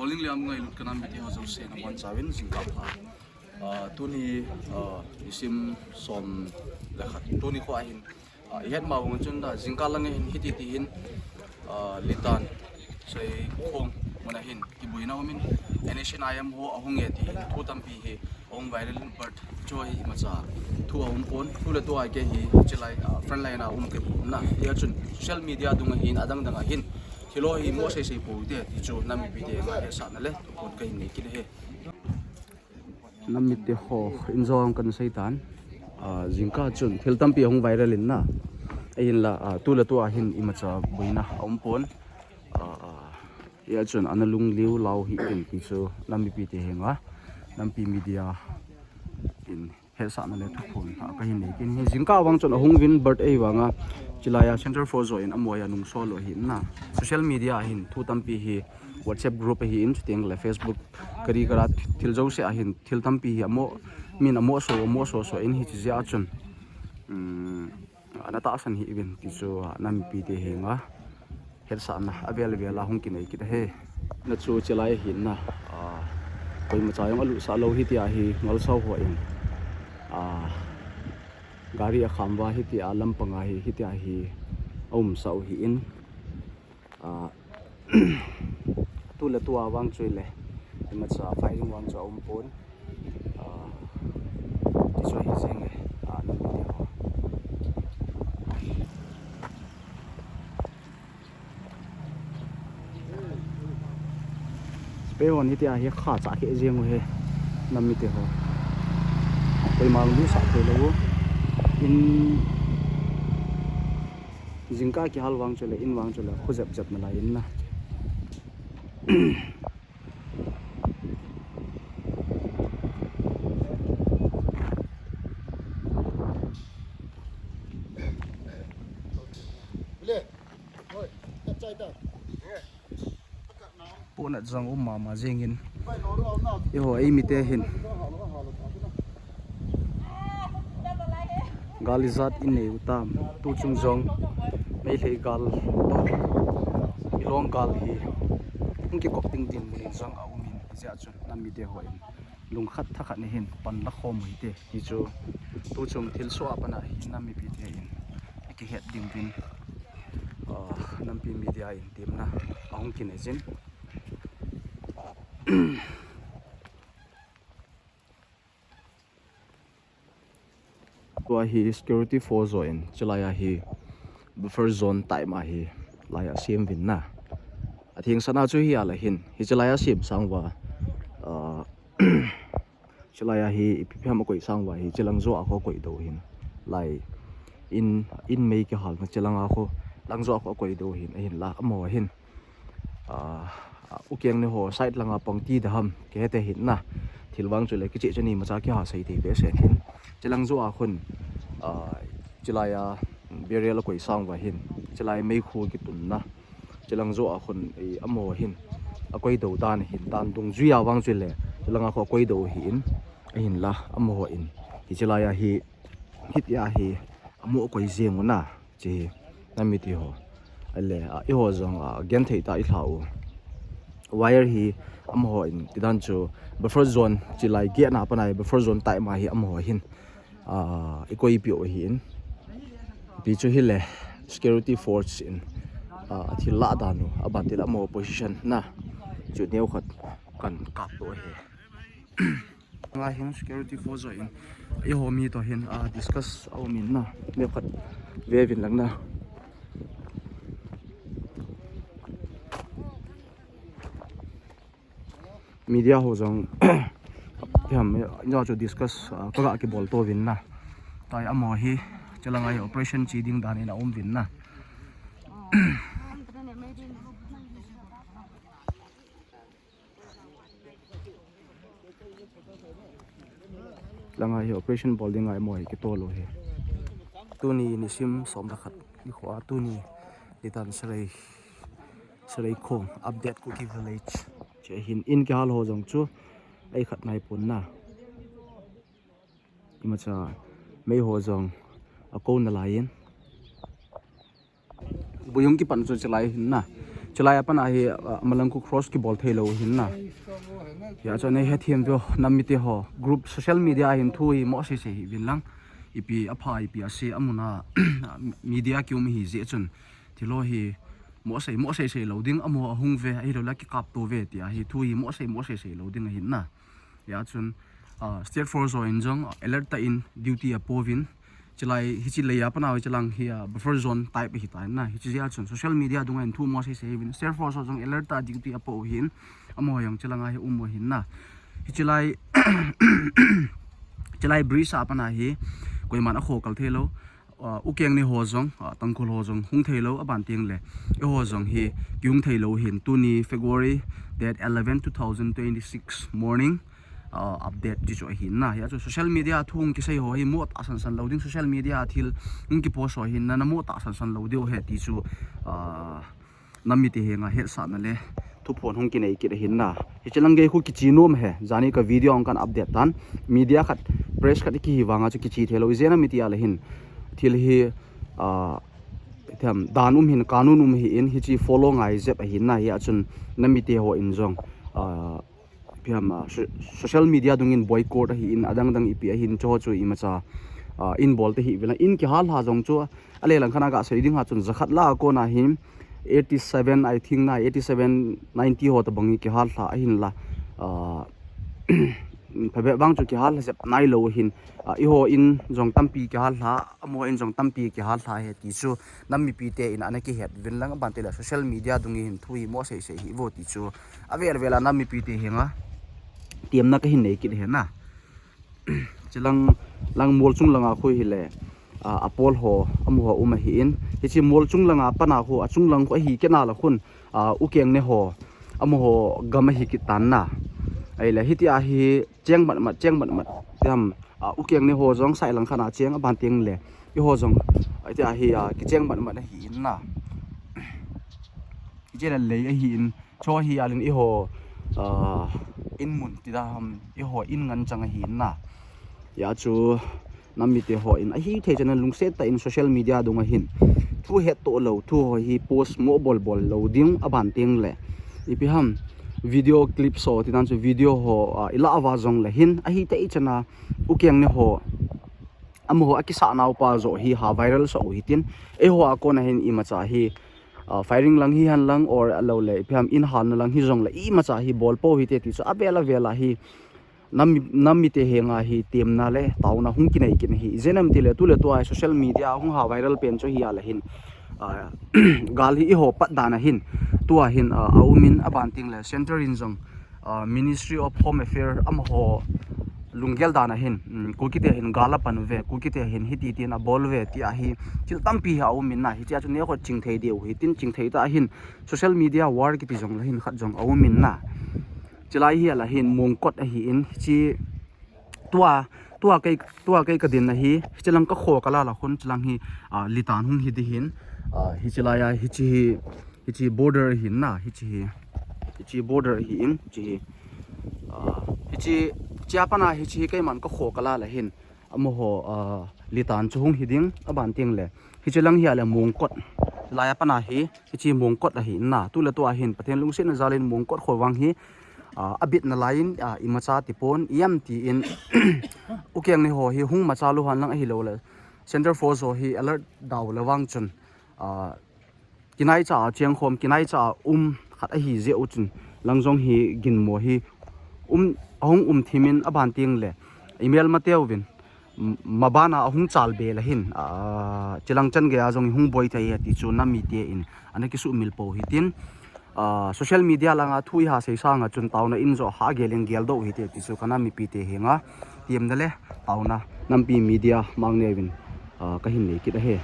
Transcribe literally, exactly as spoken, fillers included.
Holding liam ngailut ka nam mite ho jouse nabonchauvin jingkah pha. Ah, tuni, ah, nisim som le khat. Tuni kho ahin. Ah, ihet ma vang chun da jingkah lang hin hiti ti hin, ah, Litan Seikhong mun ahin kibuina umin. N S C N I M ho ahung e ti hin thu tampi hi ahung viral in, but chu hi imacha thu aum pon, thu le tua kei hi chilai, ah, front line a um kahi na. Hia chun social media dung ahin adang dang ahin thil ho hi mo sei sei pou te ti chu nam mipite nga hetsahna le thuphon kahin nei kit e. Nam mite ho, in jong kan sei tan. Ah, jingkah chun thil tampi ahung viral in na. Ahinla, ah, tu le tua hin imacha buina aum pon. Ah, ah, hia chun ana lungliu lou hih in ti chu nam mipite henga, nampi media in hetsahna le thuphon, ah, kahin nei kit e. Jingkah vang chun ahung uvin, but ahivanga chilai a Central Force ho in amaho a nung sol u ahi na. Social media hin thu tampi hi WhatsApp group ahin, chuteng le Facebook, kari kara thil jouse ahin, thil tampi hi amo, min amo so, amo so so in hiche jeh a chun, um, ana tahsan hih uvin ti chu, ah, nam mipite henga hetsahna avel vel a hung kinei kit ahi. Na chu chilai ahin na, ah, koimacha jong alutsah lou hitia hi ngalsau ho in, ah, gari akham uva hitia lampang a hi, hitia hi aumsah u ahin. Ah, tu le tua vang chu le, imacha firing vang chu aum pon. Ah, ti chu ahi jeng e, ah, nam mite ho. Spray hon hitia hi kha cha khe jeng u ahi, nam mite ho. Koima lutsah thei lou u. In jingkah kihal vang chu le, in vang chu le, khu jep jep nalai in na. Pohnat jong um mama jeng in. Eiho, eimite hin gal ijat inei u tam, tuchung jong Meitei gal toh, Milong gal hi hung kikop ding dinmun in jong aum in, hijeh chun nam mite ho in lungkhat thakhat in hin pan la khom u hite ti chu tuchung thilsoh a pat a hin nam mipite in akihet ding uvin, ah, nampi media in temna ahung kinei jin. Tua hi security force ho in chilai a hi buffer zone time a hi lai a sem uvin na. Atheng sana chu hi a la hin, hiche lai a sem sang uva, ah, chilai a hi ipi ham akoi sang uva hi, chilang jo a kho koi doh hin. Lai in, in mei kihalna chilang a kho, lang jo a kho koi doh hin, ahinla amaho hin. Ah, ukeng ni ho side langa pang ti da ham, kihe thei hin na. Thil vang chu le kicheh cheh ni imacha kiha sei thei behseh hin. Chilang jo a khun, ah, chilai a burial akoi sang uva hin, chilai meikhu kitunna, chilang jo a khun, eh, amaho hin akoi doh dan hin, dan dungjui a vang chu le, chilang a kho akoi doh hin, ahinla amaho in hiche lai a hi, hitia hi amu akoi jeng u na. Hiche hi nam mite ho. Ahile, ah, eiho jong, ah, genthei tah a ilha u. Wire hi amaho in, tidan chu buffer zone, chilai gate na pat a hi buffer zone time a hi amaho hin, ah, ikoi peh u ahin. Ti chu hile security force in, ah, athil lah dan u, aban tile amaho position na chu neokhat kan kap doh ahi. Nga hin security force ho in eiho mi toh hin, ah, discuss aum in na, neokhat ve uvin lang na. Media ho jong, ipi ham, ijo chu discuss, ah, kaga kibol to uvin na. Tua hi amaho hi, chilanga hi operation che ding dan in aum uvin na. Langa hi operation bol dinga amaho hi kitol u ahi. Tuni nisim som le khat nikho a tuni Litan Sareikhong update Kuki village. Che hin in kihal ho jong chu ei khat nai pon na. Imacha mei ho jong akou nalai in. Bui hung kipan chu chilai hin na. Chulai a pat a hi, ah, amalang khu cross kibol thei lou hin na. Hia chu nei hethem veu nam mite ho. Group social media a hin thu hi mo sei sei hih uvin lang. Ipi apha, ipi ase, amun a media kium hi jeh chun. Thil ho hi mo sei, mo sei sei lou ding, amaho ahung ve, ahilou le kikap to ve, tia hi thu hi mo sei, mo sei sei lou ding ahin na. Hia chun, ah, State Force ho in jong, ah, alert tah in duty apouvin. Chulai, hiche lei a pat a hiche lang hi, ah, buffer zone type ahi tan na. Hiche jeh a chun social media dung a hin thu mo sei sei uvin. State Force ho jong alert tah duty apo u hin. Amaho jong hiche lang a hi um u ahin na. Hiche lai, hiche lai bridge a pat a hi, koiman akho kal thei lou. Ah, U Keng ne ho jong, ah, Tangkhul ho jong hung thei lou, aban teng le. Eiho jong hi kihung thei lou hin, tuni February date eleven, two thousand twenty-six morning, ah, update ti chu ahin na. Hia chu social media thu hung kisei ho hi mo tahsan san lou ding, social media a thil hung kipost ho hin na, na mo tahsan san lou diu ahi ti chu, ah, nam mite henga hetsahna le thuphon hung kinei kit ahin na. Hiche lang gei khu kiche nom e, jani ka video hung kan update tan. Media khat, press khat kihi vang a chu kiche thei lou. Ijeh inem itile hin. Thil hi, ah, thiam, dan um hin, kanun um hi in, hiche follow ngai jep ahin na. Hia chun nam mite ho in jong, ah, Ipi ham, ah, so-, social media dung in boycott ahi in, adang dang ipi ahin chu, chu imacha, ah, in bol te hi vela. In kihal lha jong chu, a le lang khat a gasei ding a chun jakhat lah a kon a hin, eighty-seven, I think na, eighty-seven, ninety ho tabang hi kihal lha ahin la. Ah, phabep vang chu kihal lha jep nai lou hin. Ah, eiho in jong tampi kihal lha, amaho in jong tampi kihal lha ahi ti chu nam mipite in ana kihet uvin lang, aban teng le social media dung in hin thu hi mo sei sei hih uvo ti chu avel vel a nam mipite henga temna kahin nei kit ahi na. Hiche lang, lang mol chung lang a khu hile, ah, apol ho, amaho um ahi in. Hiche mol chung lang a pat a khu, achung lang khu ahi kit na le khun, ah, U Keng ne ho, amaho gam ahi kit tan na. Ahile, hitia hi cheng mat mat, cheng mat mat. Tiam, ah, U Keng ne ho jong sai lang khat a cheng, aban teng le. Eiho jong, ah, hitia hi, ah, kicheng mat mat ahi in na. Hiche le lei ahi in, chu hi a lin eiho, ah, in mun ti da ham, eiho in ngen chang ahi in na. Hia chu, nam mite ho in ahi thei chan a lungset tah in social media dung a hin thu hetto lou, thu ho hi post mo bol bol lou ding, aban teng le. Ipi ham video clip so ti dan chu video ho, ah, i la uva jong le hin ahi thei chan a U Keng ne ho, amaho a kisah nau pa joh hi ha viral sa u hitin. Eiho a kon a hin imacha hi, ah, firing lang hi hen lang or ahilou le ipi ham in halna lang hi jong le imacha hi bol pou hite ti chu avel avel a hi nam, nam mite henga hi temna le taona hung kinei kit ahi. Ijeh inem itile tu le tua social media hung ha viral pen chu hi a le hin, ah, gal hi eiho pat dan a hin. Tua hin, ah, aum in aban teng le center in jong, ah, Ministry of Home Affairs amaho lunggel dan a hin, um, Kuki te hin gal apan uve, Kuki te hin hiti tin abol uve ti ahi thil tampi hi aum in na. Hiche a chu neo khat ching thei diu hitin ching thei tah a hin social media war kiti jong le hin khat jong aum in na. Chulai hi a le hin Mongkot ahi in, hiche tua, tua kei, tua kei ka din ahi, hiche lang ka kho ka la la khun, hiche lang hi, ah, Litan hung hi di hin, ah, hiche lai a, hiche hi, hiche border ahi in na, hiche hi, hiche border ahi in, hiche hi, ah, hiche, hiche a pat a, hiche hi keiman ka kho ka la la hin, amaho, ah, Litan chu hung hi ding, aban teng le, hiche lang hi a le Mongkot, lai a pat a hi, Hiche Mongkot ahi in na, tu le tua hin Pathen lungsetna jal in Mongkot kho vang hi, ah, abit na lai in, ah, imacha ti pon, iam ti in, U Keng ne ho hi hung macha lou hen lang ahilou le, Center Force ho hi alert dau le vang chun, ah, kinai cha a cheng khom, kinai cha a um khat ahi jeh u chun, lang jong hi ginmo hi um, ahung um thim in aban teng le, email ma teu vin, m-, maban a ahung chal be le hin, ah, hiche lang chan gei a jong hung boi thei ahi ti chu nam mite in ana kisuhmil pou hitin, ah, social media lang a thu i ha sei sang a chun taona in joh ha gel in geldoh u hite ti chu ka nam mipite henga temna le taona nampi media mang neo vin, ah, kahin nei kit ahi.